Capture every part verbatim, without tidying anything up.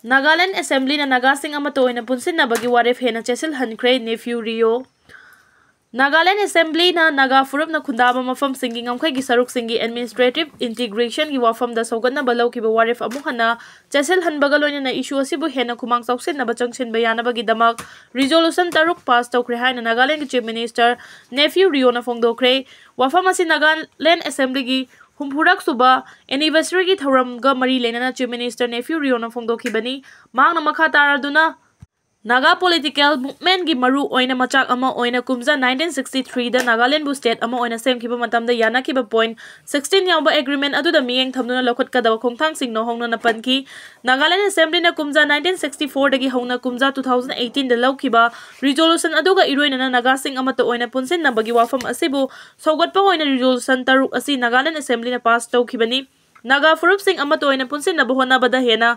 ꯅꯥꯒꯥꯂꯦꯟ ꯑꯦꯁꯦꯝꯕ꯭ꯂꯤꯅ ꯅꯥꯒꯥꯁꯤꯡ ꯑꯃꯠꯇ ꯑꯣꯏꯅ ꯄꯨꯟꯁꯤꯟꯅꯕꯒꯤ ꯋꯥꯔꯦꯞ ꯍꯦꯟꯅ ꯆꯦꯠꯁꯤꯜꯍꯟꯈ꯭ꯔꯦ, ꯅꯦꯐ꯭ꯌꯨ ꯔꯤꯑꯣ꯫ ꯅꯥꯒꯥꯂꯦꯟ ꯑꯦꯁꯦꯝꯕ꯭ꯂꯤꯅ ꯅꯥꯒꯥ ꯐꯨꯔꯨꯞꯅ ꯈꯨꯟꯗꯥꯕ ꯃꯐꯝꯁꯤꯡꯒꯤ ꯉꯝꯈꯩꯒꯤ ꯁꯔꯨꯛꯁꯤꯡꯒꯤ ꯑꯦꯗꯃꯤꯅꯤꯁꯇ꯭ꯔꯦꯇꯤꯚ ꯏꯟꯇꯤꯒ꯭ꯔꯦꯁꯟꯒꯤ ꯋꯥꯐꯝꯗ ꯁꯧꯒꯠꯅꯕ ꯂꯧꯈꯤꯕ ꯋꯥꯔꯦꯞ ꯑꯃꯨꯛ ꯍꯟꯅ ꯆꯦꯠꯁꯤꯜꯍꯟꯕꯒ ꯂꯣꯏꯅꯅ ꯏꯁꯨ ꯑꯁꯤꯕꯨ ꯍꯦꯟꯅ ꯈꯨꯃꯥꯡ ꯆꯥꯎꯁꯤꯟꯅꯕ ꯆꯪꯁꯤꯟꯕ ꯌꯥꯅꯕꯒꯤꯗꯃꯛ ꯔꯤꯖꯣꯂꯨꯁꯟ ꯇꯔꯨꯛ ꯄꯥꯁ ꯇꯧꯈ꯭ꯔꯦ ꯍꯥꯏꯅ ꯅꯥꯒꯥꯂꯦꯟꯒꯤ ꯆꯤꯐ ꯃꯤꯅꯤꯁꯇꯔ ꯅꯦꯐ꯭ꯌꯨ ꯔꯤꯑꯣꯅ ꯐꯣꯡꯗꯣꯛꯈ꯭ꯔꯦ꯫ ꯋꯥꯐꯝ ꯑꯁꯤ ꯅꯥꯒꯥꯂꯦꯟ ꯑꯦꯁꯦꯝꯕ꯭ꯂꯤꯒꯤ ꯍꯨꯝꯐꯨꯔꯛ ꯁꯨꯕ ꯑꯦꯅꯤꯚꯔꯁꯔꯤꯒꯤ ꯊꯧꯔꯝꯒ ꯃꯔꯤ ꯂꯩꯅꯅ ꯆꯤꯐ ꯃꯤꯅꯤꯁꯇꯔ ꯅꯦꯐ꯭ꯌꯨ ꯔꯤꯑꯣꯅ ꯐꯣꯡꯗꯣꯛꯈꯤꯕꯅꯤ꯫ ꯃꯍꯥꯛꯅ ꯃꯈꯥ ꯇꯥꯔꯗꯨꯅ ꯅꯥꯒꯥ ꯄꯣꯂꯤꯇꯤꯀꯦꯜ ꯃꯨꯚꯃꯦꯟꯒꯤ ꯃꯔꯨ ꯑꯣꯏꯅ ꯃꯆꯥꯛ ꯑꯃ ꯑꯣꯏꯅ ꯀꯨꯝꯖꯥ ꯅꯥꯏꯟꯇꯤꯟ ꯁꯤꯛꯁꯇꯤ ꯊ꯭ꯔꯤꯗ ꯅꯥꯒꯥꯂꯦꯟꯕꯨ ꯁ꯭ꯇꯦꯠ ꯑꯃ ꯑꯣꯏꯅ ꯁꯦꯝꯈꯤꯕ ꯃꯇꯝꯗ ꯌꯥꯅꯈꯤꯕ ꯄꯣꯏꯟꯠ ꯁꯤꯛꯁꯇꯤꯟ ꯌꯥꯎꯕ ꯑꯦꯒ꯭ꯔꯤꯃꯦꯟ ꯑꯗꯨꯗ ꯃꯤꯠꯌꯦꯡ ꯊꯝꯗꯨꯅ ꯂꯧꯈꯠꯀꯗꯕ ꯈꯣꯡꯊꯥꯡꯁꯤꯡ ꯅꯧꯍꯧꯅꯅ ꯄꯟꯈꯤ꯫ ꯅꯥꯒꯥꯂꯦꯟ ꯑꯦꯁꯦꯝꯕ꯭ꯂꯤꯅ ꯀꯨꯝꯖꯥ ꯅꯥꯏꯟꯇꯤꯟ ꯁꯤꯛꯁꯇꯤ ꯐꯣꯔꯗꯒꯤ ꯍꯧꯅ ꯀꯨꯝꯖꯥ ꯇꯨ ꯊꯥꯎꯖꯟ ꯑꯩꯠꯇꯤꯟꯗ ꯂꯧꯈꯤꯕ ꯔꯤꯖꯣꯂꯨꯁꯟ ꯑꯗꯨꯒ ꯏꯔꯣꯏꯅꯅ ꯅꯥꯒꯥꯁꯤꯡ ꯑꯃꯠꯇ ꯑꯣꯏꯅ ꯄꯨꯟꯁꯤꯟꯅꯕꯒꯤ ꯋꯥꯐꯝ ꯑꯁꯤꯕꯨ ꯁꯧꯒꯠꯄ ꯑꯣꯏꯅ ꯔꯤꯖꯣꯂꯨꯁꯟ ꯇꯔꯨꯛ ꯑꯁꯤ ꯅꯥꯒꯥꯂꯦꯟ ꯑꯦꯁꯦꯝꯕ꯭ꯂꯤꯅ ꯄꯥꯁ ꯇꯧꯈꯤꯕꯅꯤ꯫ ꯅꯥꯒꯥ ꯐꯨꯔꯨꯞꯁꯤꯡ ꯑꯃꯠꯇ ꯑꯣꯏꯅ ꯄꯨꯟꯁꯤꯟꯅꯕ ꯍꯣꯠꯅꯕꯗ ꯍꯦꯟꯅ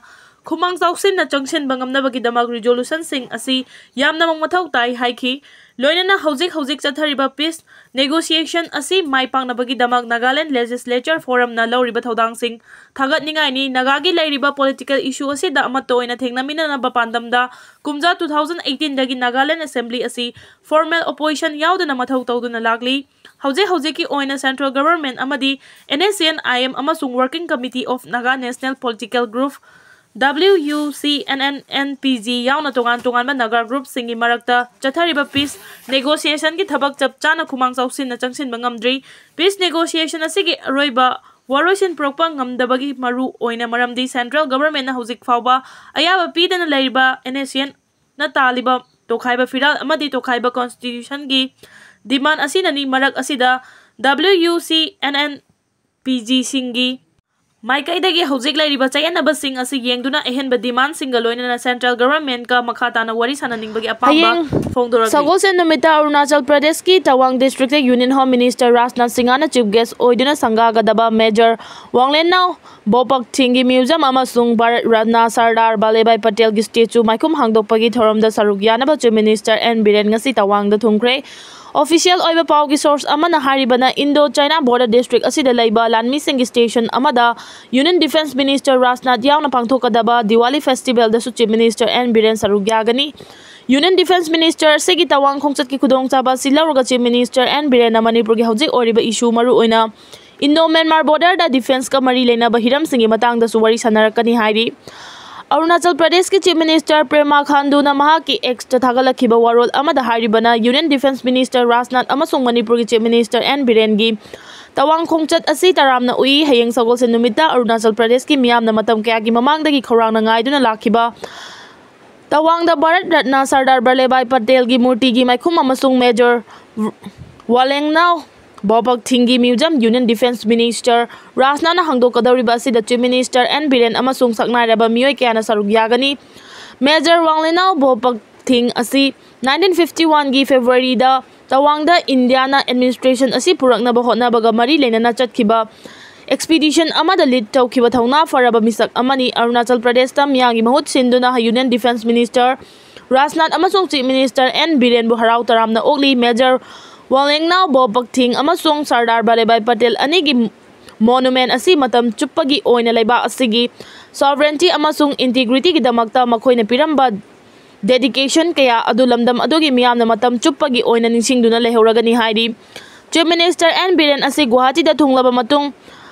ꯈꯨꯃꯥꯡ ꯆꯥꯎꯁꯤꯟꯅ ꯆꯪꯁꯤꯟꯕ ꯉꯝꯅꯕꯒꯤꯗꯃꯛ ꯔꯤꯖꯣꯂꯨꯁꯟꯁꯤꯡ ꯑꯁꯤ ꯌꯥꯝꯅꯃꯛ ꯃꯊꯧ ꯇꯥꯏ ꯍꯥꯏꯈꯤ꯫ ꯂꯣꯏꯅꯅ ꯍꯧꯖꯤꯛ ꯍꯧꯖꯤꯛ ꯆꯠꯊꯔꯤꯕ ꯄꯤꯁ ꯅꯦꯒꯣꯁꯤꯌꯦꯁꯟ ꯑꯁꯤ ꯃꯥꯏ ꯄꯥꯛꯅꯕꯒꯤꯗꯃꯛ ꯅꯥꯒꯥꯂꯦꯟ ꯂꯦꯖꯤꯁꯂꯦꯆꯔ ꯐꯣꯔꯝꯅ ꯂꯧꯔꯤꯕ ꯊꯧꯗꯥꯡꯁꯤꯡ ꯊꯥꯒꯠꯅꯤꯡꯉꯥꯏꯅꯤ꯫ ꯅꯥꯒꯥꯒꯤ ꯂꯩꯔꯤꯕ ꯄꯣꯂꯤꯇꯤꯀꯦꯜ ꯏꯁꯨ ꯑꯁꯤꯗ ꯑꯃꯠꯇ ꯑꯣꯏꯅ ꯊꯦꯡꯅꯃꯤꯟꯅꯅꯕ ꯄꯥꯟꯗꯝꯗ ꯀꯨꯝꯖꯥ ꯇꯨ ꯊꯥꯎꯖꯟ ꯑꯩꯠꯇꯤꯟꯗꯒꯤ ꯅꯥꯒꯥꯂꯦꯟ ꯑꯦꯁꯦꯝꯕ꯭ꯂꯤ ꯑꯁꯤ ꯐꯣꯔꯃꯦꯜ ꯑꯣꯄꯣꯖꯤꯁꯟ ꯌꯥꯎꯗꯅ ꯃꯊꯧ ꯇꯧꯗꯨꯅ ꯂꯥꯛꯂꯤ꯫ ꯍꯧꯖꯤꯛ ꯍꯧꯖꯤꯛꯀꯤ ꯑꯣꯏꯅ ꯁꯦꯟꯇ꯭ꯔꯦꯜ ꯒꯚꯔꯟꯃꯦꯟꯠ ꯑꯃꯗꯤ NSCN-IM ꯑꯃꯁꯨꯡ working committee of Naga national political group, WUCNNNPG, ꯌꯥꯎꯅ ꯇꯣꯉꯥꯟ ꯇꯣꯉꯥꯟꯕ ꯅꯥꯒꯥ ꯒ꯭ꯔꯨꯞꯁꯤꯡꯒꯤ ꯃꯔꯛꯇ ꯆꯠꯊꯔꯤꯕ ꯄꯤꯁ ꯅꯦꯒꯣꯁꯤꯌꯦꯁꯟꯒꯤ ꯊꯕꯛ ꯆꯞ ꯆꯥꯅ ꯈꯨꯃꯥꯡ ꯆꯥꯎꯁꯤꯟꯅ ꯆꯪꯁꯤꯟꯕ ꯉꯝꯗ꯭ꯔꯤ꯫ ꯄꯤꯁ ꯅꯦꯒꯣꯁꯤꯌꯦꯁꯟ ꯑꯁꯤꯒꯤ ꯑꯔꯣꯏꯕ ꯋꯥꯔꯣꯏꯁꯤꯟ ꯄꯨꯔꯛꯄ ꯉꯝꯗꯕꯒꯤ ꯃꯔꯨ ꯑꯣꯏꯅ ꯃꯔꯝꯗꯤ ꯁꯦꯟꯇ꯭ꯔꯦꯜ ꯒꯚꯔꯟꯃꯦꯟꯠꯅ ꯍꯧꯖꯤꯛ ꯐꯥꯎꯕ ꯑꯌꯥꯕ ꯄꯤꯗꯅ ꯂꯩꯔꯤꯕ NSCN ꯅ ꯇꯥꯜꯂꯤꯕ ꯇꯣꯈꯥꯏꯕ ꯐꯤꯔꯥꯜ ꯑꯃꯗꯤ ꯇꯣꯈꯥꯏꯕ ꯀꯣꯟꯁꯇꯤꯇ꯭ꯌꯨꯁꯟꯒꯤ ꯗꯤꯃꯥꯟ ꯑꯁꯤꯅꯅꯤ꯫ ꯃꯔꯛ ꯑꯁꯤꯗ WUCNNPGꯁꯤꯡꯒꯤ ꯃꯥꯏꯀꯩꯗꯒꯤ ꯍꯧꯖꯤꯛ ꯂꯩꯔꯤꯕ ꯆꯌꯦꯠꯅꯕꯁꯤꯡ ꯑꯁꯤ ꯌꯦꯡꯗꯨꯅ ꯑꯍꯦꯟꯕ ꯗꯤꯃꯥꯟꯁꯤꯡꯒ ꯂꯣꯏꯅꯅ ꯁꯦꯟꯇ꯭ꯔꯦꯜ ꯒꯚꯔꯟꯃꯦꯟꯠꯀ ꯃꯈꯥ ꯇꯥꯅ ꯋꯥꯔꯤ ꯁꯥꯅꯅꯤꯡꯕꯒꯤ ꯑꯄꯥꯝꯕ ꯍꯌꯦꯡ ꯐꯣꯡꯗꯣꯔꯛꯂꯤ꯫ ꯁꯒꯣꯜꯁꯦꯟ ꯅꯨꯃꯤꯠꯇ ꯑꯔꯨꯅꯥꯆꯜ ꯄ꯭ꯔꯗꯦꯁꯀꯤ Tawang district union home minister Rajnath ꯁꯤꯡꯍꯅ ꯆꯤꯐ ꯒꯦꯁ ꯑꯣꯏꯗꯨꯅ ꯁꯪꯒꯥꯒꯗꯕ ꯃꯦꯖꯔ ꯋꯥꯡꯂꯦꯟꯅꯥꯎ ꯕꯣꯄꯛ ꯊꯤꯡꯒꯤ ꯃ꯭ꯌꯨꯖꯤꯌꯝ ꯑꯃꯁꯨꯡ ꯚꯥꯔꯠ ꯔꯠꯅ ꯁꯔꯗꯥꯔ ꯚꯥꯜꯂꯦꯚꯥꯏ ꯄꯇꯦꯜꯒꯤ ꯁ꯭ꯇꯦꯆꯨ ꯃꯥꯏꯈꯨꯝ ꯍꯥꯡꯗꯣꯛꯄꯒꯤ ꯊꯧꯔꯝꯗ ꯁꯔꯨꯛ ꯌꯥꯅꯕ ꯆꯤꯐ ꯃꯤꯅꯤꯁꯇꯔ ꯑꯦꯟ ꯕꯤꯔꯦꯟ ꯉꯁꯤ ꯇꯋꯥꯡꯗ ꯊꯨꯡꯈ꯭ꯔꯦ꯫ Official ꯑꯣꯏꯕ ꯄꯥꯎꯒꯤ source ꯑꯃꯅ ꯍꯥꯏꯔꯤꯕꯅ, Indo China border district ꯑꯁꯤꯗ ꯂꯩꯕ ꯂꯥꯟꯃꯤꯁꯤꯡꯒꯤ station ꯑꯃꯗ Union Defence Minister ꯔꯥꯖꯅꯥꯊ ꯌꯥꯎꯅ ꯄꯥꯡꯊꯣꯛꯀꯗꯕ Diwali festivalꯗꯁꯨ Chief Minister N Biren ꯁꯔꯨꯛ ꯌꯥꯒꯅꯤ꯫ Union Defence Minister ꯑꯁꯤꯒꯤ ꯇꯋꯥꯡ ꯈꯣꯡꯆꯠꯀꯤ ꯈꯨꯗꯣꯡꯆꯥꯕ ꯑꯁꯤ ꯂꯧꯔꯒ Chief Minister N ꯕꯤꯔꯦꯟꯅ ꯃꯅꯤꯄꯨꯔꯒꯤ ꯍꯧꯖꯤꯛ ꯑꯣꯏꯔꯤꯕ issue, ꯃꯔꯨꯑꯣꯏꯅ Indo Myanmar borderꯗ defenceꯀ ꯃꯔꯤ ꯂꯩꯅꯕ ꯍꯤꯔꯝꯁꯤꯡꯒꯤ ꯃꯇꯥꯡꯗꯁꯨ ꯋꯥꯔꯤ ꯁꯥꯟꯅꯔꯛꯀꯅꯤ ꯍꯥꯏꯔꯤ꯫ ꯑꯔꯨꯅꯥꯆꯜ ꯄ꯭ꯔꯗꯦꯁꯀꯤ Chief Minister ꯄꯦꯃꯥ ꯈꯥꯟꯗꯨꯅ ꯃꯍꯥꯛꯀꯤ Xꯇ ꯊꯥꯒꯠꯂꯛꯈꯤꯕ ꯋꯥꯔꯣꯜ ꯑꯃꯗ ꯍꯥꯏꯔꯤꯕꯅ, Union Defence Minister ꯔꯥꯖꯅꯥꯊ ꯑꯃꯁꯨꯡ ꯃꯅꯤꯄꯨꯔꯒꯤ Chief Minister N ꯕꯤꯔꯦꯟꯒꯤ ꯇꯋꯥꯡ ꯈꯣꯡꯆꯠ ꯑꯁꯤ ꯇꯔꯥꯝꯅ ꯎꯏ꯫ ꯍꯌꯦꯡ ꯁꯒꯣꯜꯁꯦꯟ ꯅꯨꯃꯤꯠꯇ ꯑꯔꯨꯅꯥꯆꯜ ꯄ꯭ꯔꯗꯦꯁꯀꯤ ꯃꯤꯌꯥꯝꯅ ꯃꯇꯝ ꯀꯌꯥꯒꯤ ꯃꯃꯥꯡꯗꯒꯤ ꯈꯧꯔꯥꯡꯅ ꯉꯥꯏꯗꯨꯅ ꯂꯥꯛꯈꯤꯕ ꯇꯋꯥꯡꯗ ꯚꯥꯔꯠ ꯔꯠꯅ ꯁꯔꯗꯥꯔ ꯚꯜꯂꯦꯚꯥꯏ ꯄꯇꯦꯜꯒꯤ ꯃꯨꯔꯇꯤꯒꯤ ꯃꯥꯏꯈꯨꯝ ꯑꯃꯁꯨꯡ Major ꯋꯥꯂꯦꯡꯅꯥꯎ ꯕꯣꯄꯛ ꯊꯤꯡꯒꯤ museum Union Defence Minister ꯔꯥꯖꯅꯥꯊꯅ ꯍꯥꯡꯗꯣꯛꯀꯗꯧꯔꯤꯕ ꯑꯁꯤꯗ Chief Minister N ꯕꯤꯔꯦꯟ ꯑꯃꯁꯨꯡ ꯁꯛꯅꯥꯏꯔꯕ ꯃꯤꯑꯣꯏ ꯀꯌꯥꯅ ꯁꯔꯨꯛ ꯌꯥꯒꯅꯤ꯫ Major ꯋꯥꯡꯂꯦꯅꯥꯎ ꯕꯣꯄꯛ ꯊꯤꯡ ꯑꯁꯤ nineteen fifty oneꯒꯤ Februaryꯗ ꯇꯋꯥꯡꯗ ꯏꯟꯗꯤꯌꯥꯅ administration ꯑꯁꯤ ꯄꯨꯔꯛꯅꯕ ꯍꯣꯠꯅꯕꯒ ꯃꯔꯤ ꯂꯩꯅꯅ ꯆꯠꯈꯤꯕ expedition ꯑꯃꯗ lead ꯇꯧꯈꯤꯕ ꯊꯧꯅꯥ ꯐꯔꯕ ꯃꯤꯁꯛ ꯑꯃꯅꯤ꯫ ꯑꯔꯨꯅꯥꯆꯜ ꯄ꯭ꯔꯗꯦꯁꯇ ꯃꯤꯌꯥꯝꯒꯤ ꯃꯍꯨꯠ ꯁꯤꯟꯗꯨꯅ Union Defence Minister ꯔꯥꯖꯅꯥꯊ ꯑꯃꯁꯨꯡ Chief Minister N ꯕꯤꯔꯦꯟꯕꯨ ꯍꯔꯥꯎ ꯇꯔꯥꯝꯅ ꯑꯣꯛꯂꯤ꯫ Major ꯋꯥꯂꯦꯡꯅꯥꯎ ꯕꯣꯄꯛ ꯊꯤꯡ ꯑꯃꯁꯨꯡ ꯁꯔꯗꯥꯔ ꯚꯜꯂꯦꯚꯥꯏ ꯄꯇꯦꯜ ꯑꯅꯤꯒꯤ monument ꯑꯁꯤ ꯃꯇꯝ ꯆꯨꯞꯄꯒꯤ ꯑꯣꯏꯅ ꯂꯩꯕꯥꯛ ꯑꯁꯤꯒꯤ sovereignty ꯑꯃꯁꯨꯡ integrityꯒꯤꯗꯃꯛꯇ ꯃꯈꯣꯏꯅ ꯄꯤꯔꯝꯕ dedication ꯀꯌꯥ ꯑꯗꯨ ꯂꯝꯗꯝ ꯑꯗꯨꯒꯤ ꯃꯤꯌꯥꯝꯅ ꯃꯇꯝ ꯆꯨꯞꯄꯒꯤ ꯑꯣꯏꯅ ꯅꯤꯡꯁꯤꯡꯗꯨꯅ ꯂꯩꯍꯧꯔꯒꯅꯤ ꯍꯥꯏꯔꯤ꯫ Chief Minister N ꯕꯤꯔꯦꯟ ꯑꯁꯤ ꯒꯨꯋꯥꯍꯥꯇꯤꯗ ꯊꯨꯡꯂꯕ ꯃꯇꯨꯡ,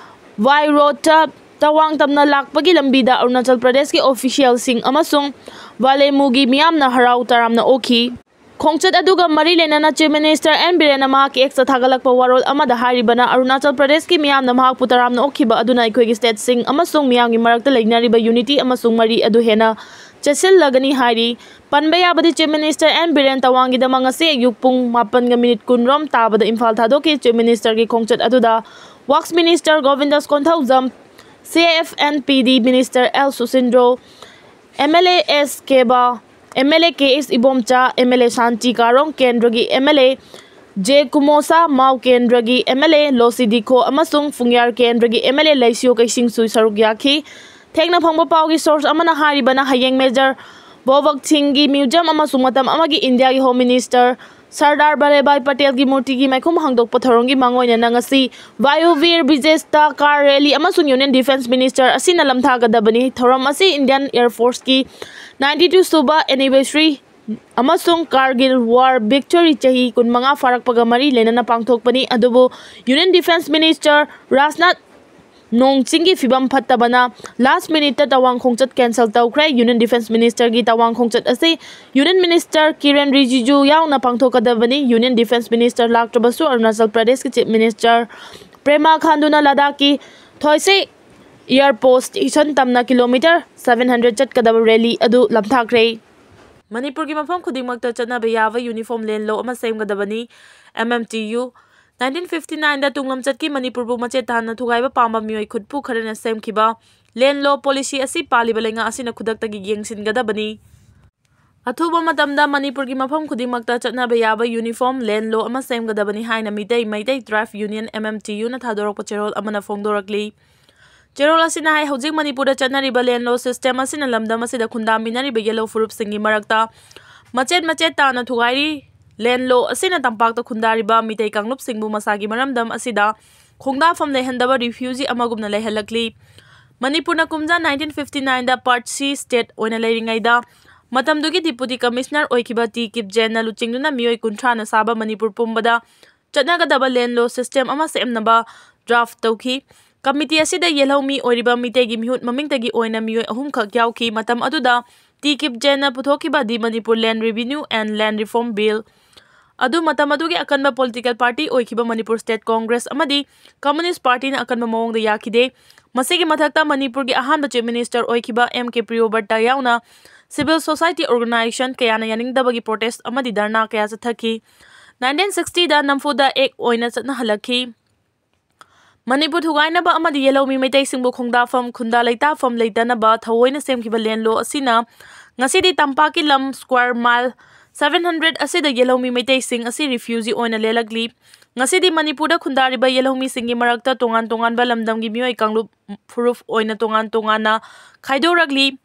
by roadꯇ ꯇꯋꯥꯡ ꯇꯝꯅ ꯂꯥꯛꯄꯒꯤ ꯂꯝꯕꯤꯗ ꯑꯔꯨꯅꯥꯆꯜ ꯄ꯭ꯔꯗꯦꯁꯀꯤ officialꯁꯤꯡ ꯑꯃꯁꯨꯡ ꯕꯥꯂꯦꯃꯨꯒꯤ ꯃꯤꯌꯥꯝꯅ ꯍꯔꯥꯎ ꯇꯔꯥꯝꯅ ꯑꯣꯛꯈꯤ꯫ ꯈꯣꯡꯆꯠ ꯑꯗꯨꯒ ꯃꯔꯤ ꯂꯩꯅꯅ Chief Minister N ꯕꯤꯔꯦꯟꯅ ꯃꯍꯥꯛꯀꯤ Xꯇ ꯊꯥꯒꯠꯂꯛꯄ ꯋꯥꯔꯣꯜ ꯑꯃꯗ ꯍꯥꯏꯔꯤꯕꯅ, ꯑꯔꯨꯅꯥꯆꯜ ꯄ꯭ꯔꯗꯦꯁꯀꯤ ꯃꯤꯌꯥꯝꯅ ꯃꯍꯥꯛꯄꯨ ꯇꯔꯥꯝꯅ ꯑꯣꯛꯈꯤꯕ ꯑꯗꯨꯅ ꯑꯩꯈꯣꯏꯒꯤ stateꯁꯤꯡ ꯑꯃꯁꯨꯡ ꯃꯤꯌꯥꯝꯒꯤ ꯃꯔꯛꯇ ꯂꯩꯅꯔꯤꯕ unity ꯑꯃꯁꯨꯡ ꯃꯔꯤ ꯑꯗꯨ ꯍꯦꯟꯅ ꯆꯦꯠꯁꯤꯜꯂꯒꯅꯤ ꯍꯥꯏꯔꯤ꯫ ꯄꯟꯕ ꯌꯥꯕꯗꯤ, Chief Minister N ꯕꯤꯔꯦꯟ ꯇꯋꯥꯡꯒꯤꯗꯃꯛ ꯉꯁꯤ ꯑꯌꯨꯛ ꯄꯨꯡ ꯃꯥꯄꯟꯒ minute ꯀꯨꯟ ꯔꯣꯝ ꯇꯥꯕꯗ ꯏꯝꯐꯥꯜ ꯊꯥꯗꯣꯛꯈꯤ꯫ Chief Ministerꯒꯤ ꯈꯣꯡꯆꯠ ꯑꯗꯨꯗ Works Minister ꯒꯣꯕꯤꯟꯗꯥꯁ Konthoujam, C F and P D Minister L ꯁꯨꯁꯤꯟꯗ꯭ꯔꯣ, MLA S ꯀꯦꯕꯥ, MLA K H Ibomcha, MLA ꯁꯥꯟꯇꯤ ꯀꯥꯔꯣꯡ ꯀꯦꯟꯗ꯭ꯔꯒꯤ MLA J ꯀꯨꯃꯣꯁꯥ, ꯃꯥꯎ ꯀꯦꯟꯗ꯭ꯔꯒꯤ MLA ꯂꯣꯁꯤ ꯗꯤꯈꯣ ꯑꯃꯁꯨꯡ ꯐꯨꯡꯌꯥꯔ ꯀꯦꯟꯗ꯭ꯔꯒꯤ MLA ꯂꯩꯁꯤꯌꯣ ꯀꯩꯁꯤꯡꯁꯨ ꯁꯔꯨꯛ ꯌꯥꯈꯤ꯫ ꯊꯦꯡꯅ ꯐꯪꯕ ꯄꯥꯎꯒꯤ source ꯑꯃꯅ ꯍꯥꯏꯔꯤꯕꯅ, ꯍꯌꯦꯡ Major ꯕꯣꯕꯛ ꯊꯤꯡꯒꯤ museum ꯑꯃꯁꯨꯡ ꯃꯇꯝ ꯑꯃꯒꯤ ꯏꯟꯗꯤꯌꯥꯒꯤ Home Minister ꯁꯔꯗꯥꯔ ꯚꯜꯂꯚꯚꯥꯏ ꯄꯇꯦꯜꯒꯤ ꯃꯨꯔꯇꯤꯒꯤ ꯃꯥꯏꯈꯨꯝ ꯍꯥꯡꯗꯣꯛꯄ ꯊꯧꯔꯝꯒꯤ ꯃꯥꯡꯑꯣꯏꯅꯅ ꯉꯁꯤ ꯚꯥꯌꯨ ꯚꯤꯔ ꯕꯤꯖꯦꯁꯇ ꯀꯥꯔ ꯔꯦꯂꯤ ꯑꯃꯁꯨꯡ ꯌꯨꯅꯤꯌꯟ ꯗꯤꯐꯦꯟꯁ ꯃꯤꯅꯤꯁꯇꯔ ꯑꯁꯤꯅ ꯂꯝꯊꯥꯒꯗꯕꯅꯤ꯫ ꯊꯧꯔꯝ ꯑꯁꯤ ꯏꯟꯗꯤꯌꯟ ꯑꯦꯌꯔ ꯐꯣꯔꯁꯀꯤ ꯅꯥꯏꯟꯇꯤ ꯇꯨ ꯁꯨꯕ ꯑꯦꯅꯤꯚꯔꯁꯔꯤ ꯑꯃꯁꯨꯡ ꯀꯥꯔꯒꯤꯜ ꯋꯥꯔ ꯚꯤꯛꯇꯣꯔꯤ ꯆꯍꯤ ꯀꯨꯟꯃꯉꯥ ꯐꯥꯔꯛꯄꯒ ꯃꯔꯤ ꯂꯩꯅꯅ ꯄꯥꯡꯊꯣꯛꯄꯅꯤ꯫ ꯑꯗꯨꯕꯨ ꯌꯨꯅꯤꯌꯟ ꯗꯤꯐꯦꯟꯁ ꯃꯤꯅꯤꯁꯇꯔ ꯔꯥꯖꯅꯥꯊ ꯅꯣꯡ ꯆꯤꯡꯒꯤ ꯐꯤꯕꯝ ꯐꯠꯇꯕꯅ ꯂꯥꯁ ꯃꯤꯅꯤꯠꯇ ꯇꯋꯥꯡ ꯈꯣꯡꯆꯠ ꯀꯦꯟꯁꯦꯜ ꯇꯧꯈ꯭ꯔꯦ꯫ ꯌꯨꯅꯤꯌꯟ ꯗꯤꯐꯦꯟꯁ ꯃꯤꯅꯤꯁꯇꯔꯒꯤ ꯇꯋꯥꯡ ꯈꯣꯡꯆꯠ ꯑꯁꯤ ꯌꯨꯅꯤꯌꯟ ꯃꯤꯅꯤꯁꯇꯔ ꯀꯤꯔꯦꯟ ꯔꯤꯖꯤꯖꯨ ꯌꯥꯎꯅ ꯄꯥꯡꯊꯣꯛꯀꯗꯕꯅꯤ꯫ ꯌꯨꯅꯤꯌꯟ ꯗꯤꯐꯦꯟꯁ ꯃꯤꯅꯤꯁꯇꯔ ꯂꯥꯛꯇ꯭ꯔꯕꯁꯨ ꯑꯔꯨꯅꯥꯆꯜ ꯄ꯭ꯔꯗꯦꯁꯀꯤ ꯆꯤꯐ ꯃꯤꯅꯤꯁꯇꯔ ꯄ꯭ꯔꯦꯃꯥ ꯈꯥꯟꯗꯨꯅ ꯂꯗꯥꯈꯀꯤ ꯊꯣꯏꯁꯦ ꯏꯌꯔ ꯄꯣꯁ ꯁ꯭ꯇꯦꯁꯟ ꯇꯝꯅ ꯀꯤꯂꯣꯃꯤꯇꯔ ꯁꯚꯦꯟ ꯍꯟꯗ꯭ꯔꯦꯗ ꯆꯠꯀꯗꯕ ꯔꯦꯂꯤ ꯑꯗꯨ ꯂꯝꯊꯥꯈ꯭ꯔꯦ꯫ ꯃꯅꯤꯄꯨꯔꯒꯤ ꯃꯐꯝ ꯈꯨꯗꯤꯡꯃꯛꯇ ꯆꯠꯅꯕ ꯌꯥꯕ ꯌꯨꯅꯤꯐꯣꯔꯝ ꯂꯦꯟ ꯂꯣ ꯑꯃ ꯁꯦꯝꯒꯗꯕꯅꯤ꯫ M M T U. Nineteen fifty ꯅꯥꯏꯟꯗ ꯇꯨꯡꯂꯝꯆꯠꯀꯤ ꯃꯅꯤꯄꯨꯔꯕꯨ ꯃꯆꯦꯠ ꯇꯥꯅ ꯊꯨꯒꯥꯏꯕ ꯄꯥꯝꯕ ꯃꯤꯑꯣꯏ ꯈꯨꯠꯄꯨ ꯈꯔꯅ ꯁꯦꯝꯈꯤꯕ ꯂꯦꯟ ꯂꯣ ꯄꯣꯂꯤꯁꯤ ꯑꯁꯤ ꯄꯥꯜꯂꯤꯕ ꯂꯩꯉꯥꯛ ꯑꯁꯤꯅ ꯈꯨꯗꯛꯇꯒꯤ ꯌꯦꯡꯁꯤꯟꯒꯗꯕꯅꯤ꯫ ꯑꯊꯨꯕ ꯃꯇꯝꯗ ꯃꯅꯤꯄꯨꯔꯒꯤ ꯃꯐꯝ ꯈꯨꯗꯤꯡꯃꯛꯇ ꯆꯠꯅꯕ ꯌꯥꯕ ꯌꯨꯅꯤꯐꯣꯔꯝ ꯂꯦꯟ ꯂꯣ ꯑꯃ ꯁꯦꯝꯒꯗꯕꯅꯤ ꯍꯥꯏꯅ ꯃꯤꯇꯩ ꯃꯩꯇꯩ ꯇ꯭ꯔꯥꯏꯕ ꯌꯨꯅꯤꯌꯟ, ꯑꯦꯝ ꯑꯦꯝ ꯇꯤ ꯌꯨꯅ ꯊꯥꯗꯣꯔꯛꯄ ꯆꯦꯔꯣꯜ ꯑꯃꯅ ꯐꯣꯡꯗꯣꯔꯛꯂꯤ꯫ ꯆꯦꯔꯣꯜ ꯑꯁꯤꯅ ꯍꯥꯏ, ꯍꯧꯖꯤꯛ ꯃꯅꯤꯄꯨꯔꯗ ꯆꯠꯅꯔꯤꯕ ꯂꯦꯟ ꯂꯣ ꯁꯤꯁꯇꯦꯝ ꯑꯁꯤꯅ ꯂꯝꯗꯝ ꯑꯁꯤꯗ ꯈꯨꯟꯗꯥꯃꯤꯟꯅꯔꯤꯕ ꯌꯦꯜꯍꯧ ꯐꯨꯔꯨꯞꯁꯤꯡꯒꯤ ꯃꯔꯛꯇ ꯃꯆꯦꯠ ꯃꯆꯦꯠ ꯇꯥꯅ ꯊꯨꯒꯥꯏꯔꯤ꯫ ꯂꯦꯟ ꯂꯣ ꯑꯁꯤꯅ ꯇꯝꯄꯥꯛꯇ ꯈꯨꯟꯗꯥꯔꯤꯕ ꯃꯤꯇꯩ ꯀꯥꯡꯂꯨꯞꯁꯤꯡꯕꯨ ꯃꯁꯥꯒꯤ ꯃꯔꯝꯗꯝ ꯑꯁꯤꯗ ꯈꯣꯡꯗꯥꯐꯝ ꯂꯩꯍꯟꯗꯕ ꯔꯤꯐ꯭ꯌꯨꯖꯤ ꯑꯃꯒꯨꯝꯅ ꯂꯩꯍꯜꯂꯛꯂꯤ꯫ ꯃꯅꯤꯄꯨꯔꯅ ꯀꯨꯝꯖꯥ ꯅꯥꯏꯟꯇꯤꯟ ꯐꯤꯐꯇꯤ ꯅꯥꯏꯟꯗ ꯄꯥꯔꯠ ꯁꯤ ꯁ꯭ꯇꯦꯠ ꯑꯣꯏꯅ ꯂꯩꯔꯤꯉꯩꯗ ꯃꯇꯝꯗꯨꯒꯤ ꯗꯤꯄꯨꯇꯤ ꯀꯃꯤꯁꯅꯔ ꯑꯣꯏꯈꯤꯕ ꯇꯤ ꯀꯤꯞꯖꯦꯟꯅ ꯂꯨꯆꯤꯡꯗꯨꯅ ꯃꯤꯑꯣꯏ ꯀꯨꯟꯊ꯭ꯔꯥꯅ ꯁꯥꯕ ꯃꯅꯤꯄꯨꯔ ꯄꯨꯝꯕꯗ ꯆꯠꯅꯒꯗꯕ ꯂꯦꯟ ꯂꯣ ꯁꯤꯁꯇꯦꯝ ꯑꯃ ꯁꯦꯝꯅꯕ ꯗ꯭ꯔꯥꯐ ꯇꯧꯈꯤ꯫ ꯀꯃꯤꯇꯤ ꯑꯁꯤꯗ ꯌꯦꯜꯍꯧꯃꯤ ꯑꯣꯏꯔꯤꯕ ꯃꯤꯇꯩꯒꯤ ꯃꯤꯍꯨꯠ ꯃꯃꯤꯡꯇꯒꯤ ꯑꯣꯏꯅ ꯃꯤꯑꯣꯏ ꯑꯍꯨꯝꯈꯛ ꯌꯥꯎꯈꯤ꯫ ꯃꯇꯝ ꯑꯗꯨꯗ ꯇꯤ ꯀꯤꯞꯖꯦꯟꯅ ꯄꯨꯊꯣꯛꯈꯤꯕ ꯗꯤ ꯃꯅꯤꯄꯨꯔ ꯂꯦꯟ ꯔꯤꯚꯤꯅ꯭ꯌꯨ ꯑꯦꯟ ꯂꯦꯟ ꯔꯤꯐꯣꯔꯝ ꯕꯤꯜ ꯑꯗꯨ ꯃꯇꯝ ꯑꯗꯨꯒꯤ ꯑꯀꯟꯕ ꯄꯣꯂꯤꯇꯤꯀꯦꯜ ꯄꯥꯔꯇꯤ ꯑꯣꯏꯈꯤꯕ ꯃꯅꯤꯄꯨꯔ ꯁ꯭ꯇꯦꯠ ꯀꯣꯡꯒ꯭ꯔꯦꯁ ꯑꯃꯗꯤ ꯀꯝꯌꯨꯅꯤꯁ꯭ꯠ ꯄꯥꯔꯇꯤꯅ ꯑꯀꯟꯕ ꯃꯑꯣꯡꯗ ꯌꯥꯈꯤꯗꯦ꯫ ꯃꯁꯤꯒꯤ ꯃꯊꯛꯇ ꯃꯅꯤꯄꯨꯔꯒꯤ ꯑꯍꯥꯟꯕ ꯆꯤꯐ ꯃꯤꯅꯤꯁꯇꯔ ꯑꯣꯏꯈꯤꯕ ꯑꯦꯝ ꯀꯦ ꯄ꯭ꯔꯤꯌꯣꯕꯔꯇ ꯌꯥꯎꯅ ꯁꯤꯚꯤꯜ ꯁꯣꯁꯥꯏꯇꯤ ꯑꯣꯔꯒꯅꯥꯏꯖꯦꯁꯟ ꯀꯌꯥꯅ ꯌꯥꯅꯤꯡꯗꯕꯒꯤ ꯄ꯭ꯔꯣꯇꯦꯁ꯭ꯠ ꯑꯃꯗꯤ ꯙꯔꯅꯥ ꯀꯌꯥ ꯆꯠꯊꯈꯤ꯫ ꯅꯥꯏꯟꯇꯤꯟ ꯁꯤꯛꯁꯇꯤꯗ ꯅꯝꯐꯨꯗ ꯑꯦꯛ ꯑꯣꯏꯅ ꯆꯠꯅꯍꯜꯂꯛꯈꯤ꯫ ꯃꯅꯤꯄꯨꯔ ꯊꯨꯒꯥꯏꯅꯕ ꯑꯃꯗꯤ ꯌꯦꯜꯍꯧꯃꯤ ꯃꯩꯇꯩꯁꯤꯡꯕꯨ ꯈꯣꯡꯗꯥꯐꯝ, ꯈꯨꯟꯗꯥ ꯂꯩꯇꯥꯐꯝ ꯂꯩꯇꯅꯕ ꯊꯑꯣꯏꯅ ꯁꯦꯝꯈꯤꯕ ꯂꯦꯟ ꯂꯣ ꯑꯁꯤꯅ ꯉꯁꯤꯗꯤ ꯇꯝꯄꯥꯛꯀꯤ ꯂꯝ ꯁ꯭ꯀ꯭ꯋꯥꯔ ꯃꯥꯏꯜ ꯁꯚꯦꯟ ꯍꯟꯗ꯭ꯔꯦꯗ ꯑꯁꯤꯗ ꯌꯦꯜꯍꯧꯃꯤ ꯃꯩꯇꯩꯁꯤꯡ ꯑꯁꯤ ꯔꯤꯐ꯭ꯌꯨꯖꯤ ꯑꯣꯏꯅ ꯂꯦꯜꯂꯛꯂꯤ꯫ ꯉꯁꯤꯗꯤ ꯃꯅꯤꯄꯨꯔꯗ ꯈꯨꯟꯗꯥꯔꯤꯕ ꯌꯦꯜꯍꯧꯃꯤꯁꯤꯡꯒꯤ ꯃꯔꯛꯇ ꯇꯣꯉꯥꯟ ꯇꯣꯉꯥꯟꯕ ꯂꯝꯗꯝꯒꯤ ꯃꯤꯑꯣꯏ ꯀꯥꯡꯂꯨꯞ ꯐꯨꯔꯨꯞ ꯑꯣꯏꯅ ꯇꯣꯉꯥꯟ ꯇꯣꯉꯥꯟꯅ ꯈꯥꯏꯗꯣꯔꯛꯂꯤ꯫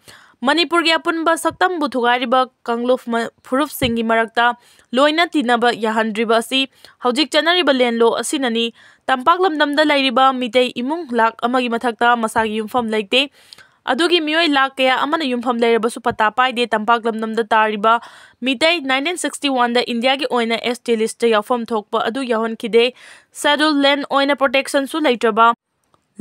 ꯃꯅꯤꯄꯨꯔꯒꯤ ꯑꯄꯨꯟꯕ ꯁꯛꯇꯝꯕꯨ ꯊꯨꯒꯥꯏꯔꯤꯕ ꯀꯥꯡꯂꯨꯞ ꯃ-, ꯐꯨꯔꯨꯞꯁꯤꯡꯒꯤ ꯃꯔꯛꯇ ꯂꯣꯏꯅ ꯇꯤꯟꯅꯕ ꯌꯥꯍꯟꯗ꯭ꯔꯤꯕ ꯑꯁꯤ ꯍꯧꯖꯤꯛ ꯆꯠꯅꯔꯤꯕ ꯂꯦꯟꯂꯣ ꯑꯁꯤꯅꯅꯤ꯫ ꯇꯝꯄꯥꯛ ꯂꯝꯗꯝꯗ ꯂꯩꯔꯤꯕ ꯃꯤꯇꯩ ꯏꯃꯨꯡ ꯂꯥꯈ ꯑꯃꯒꯤ ꯃꯊꯛꯇ ꯃꯁꯥꯒꯤ ꯌꯨꯝꯐꯝ ꯂꯩꯇꯦ꯫ ꯑꯗꯨꯒꯤ ꯃꯤꯑꯣꯏ ꯂꯥꯈ ꯀꯌꯥ ꯑꯃꯅ ꯌꯨꯝꯐꯝ ꯂꯩꯔꯕꯁꯨ ꯄꯠꯇꯥ ꯄꯥꯏꯗꯦ꯫ ꯇꯝꯄꯥꯛ ꯂꯝꯗꯝꯗ ꯇꯥꯔꯤꯕ ꯃꯤꯇꯩ nineteen sixty one ꯗ ꯏꯟꯗꯤꯌꯥꯒꯤ ꯑꯣꯏꯅ S T list ꯇ ꯌꯥꯎꯐꯝ ꯊꯣꯛꯄ ꯑꯗꯨ ꯌꯥꯎꯍꯟꯈꯤꯗꯦ꯫ Scheduled land ꯑꯣꯏꯅ protection ꯁꯨ ꯂꯩꯇ꯭ꯔꯕ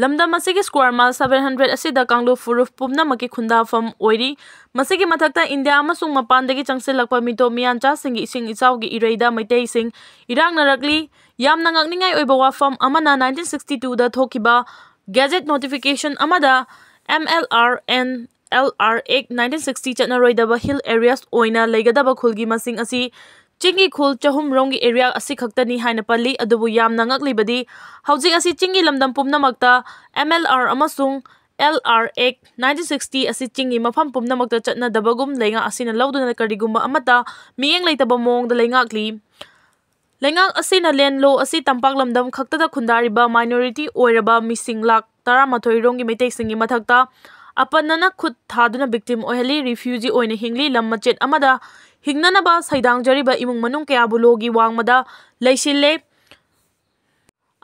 ꯂꯝꯗꯝ ꯑꯁꯤꯒꯤ square mile seven hundred ꯑꯁꯤꯗ ꯀꯥꯡꯂꯨꯞ ꯐꯨꯔꯨꯞ ꯄꯨꯝꯅꯃꯛꯀꯤ ꯈꯨꯟꯗꯥꯐꯝ ꯑꯣꯏꯔꯤ꯫ ꯃꯁꯤꯒꯤ ꯃꯊꯛꯇ ꯏꯟꯗꯤꯌꯥ ꯑꯃꯁꯨꯡ ꯃꯄꯥꯟꯗꯒꯤ ꯆꯪꯁꯤꯜꯂꯛꯄ ꯃꯤꯇꯣꯞ ꯃꯤꯌꯥꯟꯆꯥꯁꯤꯡꯒꯤ ꯏꯁꯤꯡ ꯏꯆꯥꯎꯒꯤ ꯏꯔꯩꯗ ꯃꯩꯇꯩꯁꯤꯡ ꯏꯔꯥꯛꯅꯔꯛꯂꯤ꯫ ꯌꯥꯝꯅ ꯉꯛꯅꯤꯡꯉꯥꯏ ꯑꯣꯏꯕ ꯋꯥꯐꯝ ꯑꯃꯅ, nineteen sixty two ꯗ ꯊꯣꯛꯈꯤꯕ gazette notification ꯑꯃꯗ M L R and L R Act nineteen sixty ꯆꯠꯅꯔꯣꯏꯗꯕ hill areas ꯑꯣꯏꯅ ꯂꯩꯒꯗꯕ ꯈꯨꯜꯒꯤ ꯃꯁꯤꯡ ꯑꯁꯤ ꯆꯤꯡꯒꯤ ꯈꯨꯜ ꯆꯍꯨꯝ ꯔꯣꯝꯒꯤ area ꯑꯁꯤꯈꯛꯇꯅꯤ ꯍꯥꯏꯅ ꯄꯜꯂꯤ꯫ ꯑꯗꯨꯕꯨ ꯌꯥꯝꯅ ꯉꯛꯂꯤꯕꯗꯤ, ꯍꯧꯖꯤꯛ ꯑꯁꯤ ꯆꯤꯡꯒꯤ ꯂꯝꯗꯝ ꯄꯨꯝꯅꯃꯛꯇ M L R ꯑꯃꯁꯨꯡ L R Act nineteen sixty ꯑꯁꯤ ꯆꯤꯡꯒꯤ ꯃꯐꯝ ꯄꯨꯝꯅꯃꯛꯇ ꯆꯠꯅꯗꯕꯒꯨꯝ ꯂꯩꯉꯥꯛ ꯑꯁꯤꯅ ꯂꯧꯗꯨꯅ ꯀꯔꯤꯒꯨꯝꯕ ꯑꯃꯠꯇ ꯃꯤꯠꯌꯦꯡ ꯂꯩꯇꯕ ꯃꯑꯣꯡꯗ ꯂꯩꯉꯥꯛꯂꯤ꯫ ꯂꯩꯉꯥꯛ ꯑꯁꯤꯅ ꯂꯦꯟꯂꯣ ꯑꯁꯤ ꯇꯝꯄꯥꯛ ꯂꯝꯗꯝ ꯈꯛꯇꯗ ꯈꯨꯟꯗꯥꯔꯤꯕ minority ꯑꯣꯏꯔꯕ ꯃꯤꯁꯤꯡ ꯂꯥꯈ ꯇꯔꯥꯃꯥꯊꯣꯏ ꯔꯣꯝꯒꯤ ꯃꯩꯇꯩꯁꯤꯡꯒꯤ ꯃꯊꯛꯇ ꯑꯄꯟꯅꯅ ꯈꯨꯠ ꯊꯥꯗꯨꯅ victim ꯑꯣꯏꯍꯜꯂꯤ, refugee ꯑꯣꯏꯅ ꯍꯤꯡꯂꯤ, ꯂꯝ ꯃꯆꯦꯠ ꯑꯃꯗ ꯍꯤꯡꯅꯅꯕ ꯁꯩꯗꯥꯡꯖꯔꯤꯕ ꯏꯃꯨꯡ ꯃꯅꯨꯡ ꯀꯌꯥꯕꯨ ꯂꯣꯒꯤ ꯋꯥꯡꯃꯗ ꯂꯩꯁꯤꯜꯂꯦ꯫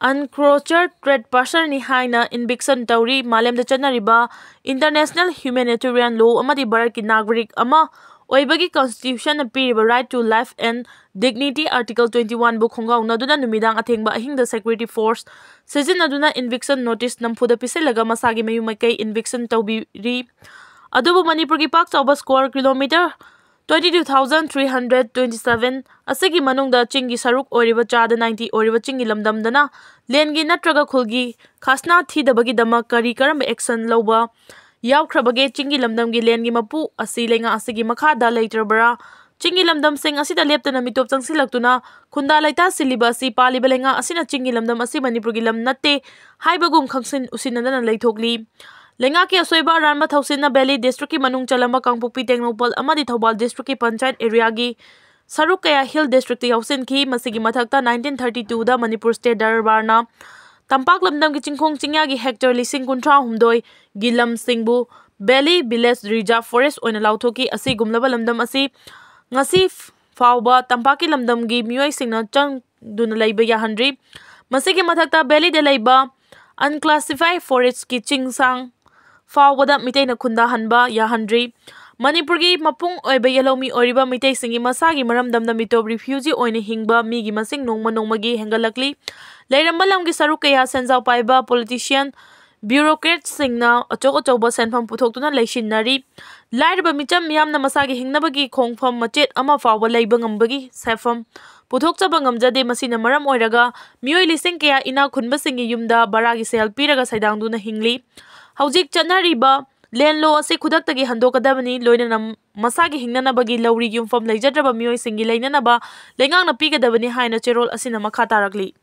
Encroacher trespassers ꯅꯤ ꯍꯥꯏꯅ eviction ꯇꯧꯔꯤ꯫ ꯃꯥꯂꯦꯝꯗ ꯆꯠꯅꯔꯤꯕ international humanitarian law ꯑꯃꯗꯤ ꯚꯥꯔꯠꯀꯤ ꯅꯥꯒꯔꯤꯛ ꯑꯃ ꯑꯣꯏꯕꯒꯤ constitution ꯅ ꯄꯤꯔꯤꯕ right to life and dignity article twenty one ꯕꯨ ꯈꯣꯡꯒꯥꯎꯅꯗꯨꯅ ꯅꯨꯃꯤꯗꯥꯡ ꯑꯊꯦꯡꯕ ꯑꯍꯤꯡꯗ security force ꯁꯤꯖꯤꯟꯅꯗꯨꯅ eviction notice ꯅꯝꯐꯨꯗ ꯄꯤꯁꯤꯜꯂꯒ ꯃꯁꯥꯒꯤ ꯃꯌꯨꯝ ꯃꯀꯩ eviction ꯇꯧꯕꯤꯔꯤ꯫ ꯑꯗꯨꯕꯨ ꯃꯅꯤꯄꯨꯔꯒꯤ ꯄꯥꯛ ꯆꯥꯎꯕ square kilometer twenty two thousand three hundred twenty seven ꯑꯁꯤꯒꯤ ꯃꯅꯨꯡꯗ ꯆꯤꯡꯒꯤ ꯁꯔꯨꯛ ꯑꯣꯏꯔꯤꯕ ꯆꯥꯗ ninety ꯑꯣꯏꯔꯤꯕ ꯆꯤꯡꯒꯤ ꯂꯝꯗꯝꯗꯅ ꯂꯦꯟꯒꯤ ꯅꯠꯇ꯭ꯔꯒ ꯈꯨꯜꯒꯤ ꯈꯥꯖꯅꯥ ꯊꯤꯗꯕꯒꯤꯗꯃꯛ ꯀꯔꯤ ꯀꯔꯝꯕ action ꯂꯧꯕ ꯌꯥꯎꯈ꯭ꯔꯕꯒꯦ? ꯆꯤꯡꯒꯤ ꯂꯝꯗꯝꯒꯤ ꯂꯦꯟꯒꯤ ꯃꯄꯨ ꯑꯁꯤ ꯂꯩꯉꯥꯛ ꯑꯁꯤꯒꯤ ꯃꯈꯥꯗ ꯂꯩꯇ꯭ꯔꯕ꯭ꯔꯥ? ꯆꯤꯡꯒꯤ ꯂꯝꯗꯝꯁꯤꯡ ꯑꯁꯤꯗ ꯂꯦꯞꯇꯅ ꯃꯤꯇꯣꯞ ꯆꯪꯁꯤꯜꯂꯛꯇꯨꯅ ꯈꯨꯟꯗꯥ ꯂꯩꯇꯥ ꯁꯤꯜꯂꯤꯕ ꯑꯁꯤ ꯄꯥꯜꯂꯤꯕ ꯂꯩꯉꯥꯛ ꯑꯁꯤꯅ ꯆꯤꯡꯒꯤ ꯂꯝꯗꯝ ꯑꯁꯤ ꯃꯅꯤꯄꯨꯔꯒꯤ ꯂꯝ ꯅꯠꯇꯦ ꯍꯥꯏꯕꯒꯨꯝ ꯈꯪꯁꯤꯟ ꯎꯁꯤꯟꯅꯗꯅ ꯂꯩꯊꯣꯛꯂꯤ꯫ ꯂꯩꯉꯥꯛꯀꯤ ꯑꯁꯣꯏꯕ ꯑꯔꯥꯟꯕ ꯊꯧꯁꯤꯟꯅ Valley district ꯀꯤ ꯃꯅꯨꯡ ꯆꯜꯂꯝꯕ ꯀꯥꯡꯄꯣꯛꯄꯤ, ꯇꯦꯡꯅꯧꯄꯜ ꯑꯃꯗꯤ ꯊꯧꯕꯥꯜ district ꯀꯤ ꯄꯟꯆꯥꯌꯠ area ꯒꯤ ꯁꯔꯨꯛ ꯀꯌꯥ hill district ꯇ ꯌꯥꯎꯁꯤꯟꯈꯤ꯫ ꯃꯁꯤꯒꯤ ꯃꯊꯛꯇ nineteen thirty two ꯗ ꯃꯅꯤꯄꯨꯔ state ꯗꯔꯕꯥꯔꯅ ꯇꯝꯄꯥꯛ ꯂꯝꯗꯝꯒꯤ ꯆꯤꯡꯈꯣꯡ ꯆꯤꯡꯌꯥꯒꯤ hectare ꯂꯤꯁꯤꯡ ꯀꯨꯟꯊ꯭ꯔꯥ ꯍꯨꯝꯗꯣꯏ ꯒꯤ ꯂꯝꯁꯤꯡꯕꯨ Valley Village Reserve Forest ꯑꯣꯏꯅ ꯂꯥꯎꯊꯣꯛꯈꯤ꯫ ꯑꯁꯤꯒꯨꯝꯂꯕ ꯂꯝꯗꯝ ꯑꯁꯤ ꯉꯁꯤ ꯐꯥꯎꯕ ꯇꯝꯄꯥꯛꯀꯤ ꯂꯝꯗꯝꯒꯤ ꯃꯤꯑꯣꯏꯁꯤꯡꯅ ꯆꯪꯗꯨꯅ ꯂꯩꯕ ꯌꯥꯍꯟꯗ꯭ꯔꯤ꯫ ꯃꯁꯤꯒꯤ ꯃꯊꯛꯇ valleyꯗ ꯂꯩꯕ unclassified forestꯀꯤ ꯆꯤꯡꯁꯥꯡ ꯐꯥꯎꯕꯗ ꯃꯤꯇꯩꯅ ꯈꯨꯟꯗꯥꯍꯟꯕ ꯌꯥꯍꯟꯗ꯭ꯔꯤ꯫ ꯃꯅꯤꯄꯨꯔꯒꯤ ꯃꯄꯨꯡ ꯑꯣꯏꯕ ꯌꯦꯜꯍꯧꯃꯤ ꯑꯣꯏꯔꯤꯕ ꯃꯤꯇꯩꯁꯤꯡꯒꯤ ꯃꯁꯥꯒꯤ ꯃꯔꯝꯗꯝꯗ ꯃꯤꯇꯣꯞ refugee ꯑꯣꯏꯅ ꯍꯤꯡꯕ ꯃꯤꯒꯤ ꯃꯁꯤꯡ ꯅꯣꯡꯃ ꯅꯣꯡꯃꯒꯤ ꯍꯦꯟꯒꯠꯂꯛꯂꯤ꯫ ꯂꯩꯔꯝꯕ ꯂꯝꯒꯤ ꯁꯔꯨꯛ ꯀꯌꯥ ꯁꯦꯟꯖꯥꯎ ꯄꯥꯏꯕ politician, bureaucratꯁꯤꯡꯅ ꯑꯆꯧ ꯑꯆꯧꯕ ꯁꯦꯟꯐꯝ ꯄꯨꯊꯣꯛꯇꯨꯅ ꯂꯩꯁꯤꯟꯅꯔꯤ꯫ ꯂꯥꯏꯔꯕ ꯃꯤꯆꯝ ꯃꯤꯌꯥꯝꯅ ꯃꯁꯥꯒꯤ ꯍꯤꯡꯅꯕꯒꯤ ꯈꯣꯡꯐꯝ ꯃꯆꯦꯠ ꯑꯃ ꯐꯥꯎꯕ ꯂꯩꯕ ꯉꯝꯕꯒꯤ ꯁꯦꯟꯐꯝ ꯄꯨꯊꯣꯛꯆꯕ ꯉꯝꯖꯗꯦ꯫ ꯃꯁꯤꯅ ꯃꯔꯝ ꯑꯣꯏꯔꯒ ꯃꯤꯑꯣꯏ ꯂꯤꯁꯤꯡ ꯀꯌꯥ ꯏꯅꯥꯛ ꯈꯨꯟꯕꯁꯤꯡꯒꯤ ꯌꯨꯝꯗ ꯚꯔꯥꯒꯤ ꯁꯦꯜ ꯄꯤꯔꯒ ꯁꯩꯗꯥꯡꯗꯨꯅ ꯍꯤꯡꯂꯤ꯫ ꯍꯧꯖꯤꯛ ꯆꯠꯅꯔꯤꯕ land law ꯑꯁꯤ ꯈꯨꯗꯛꯇꯒꯤ ꯍꯟꯗꯣꯛꯀꯗꯕꯅꯤ, ꯂꯣꯏꯅꯅ ꯃꯁꯥꯒꯤ ꯍꯤꯡꯅꯅꯕꯒꯤ ꯂꯧꯔꯤ ꯌꯨꯝꯐꯝ ꯂꯩꯖꯗ꯭ꯔꯕ ꯃꯤꯑꯣꯏꯁꯤꯡꯒꯤ ꯂꯩꯅꯅꯕ ꯂꯩꯉꯥꯛꯅ ꯄꯤꯒꯗꯕꯅꯤ ꯍꯥꯏꯅ ꯆꯦꯔꯣꯜ ꯑꯁꯤꯅ ꯃꯈꯥ ꯇꯥꯔꯛꯂꯤ꯫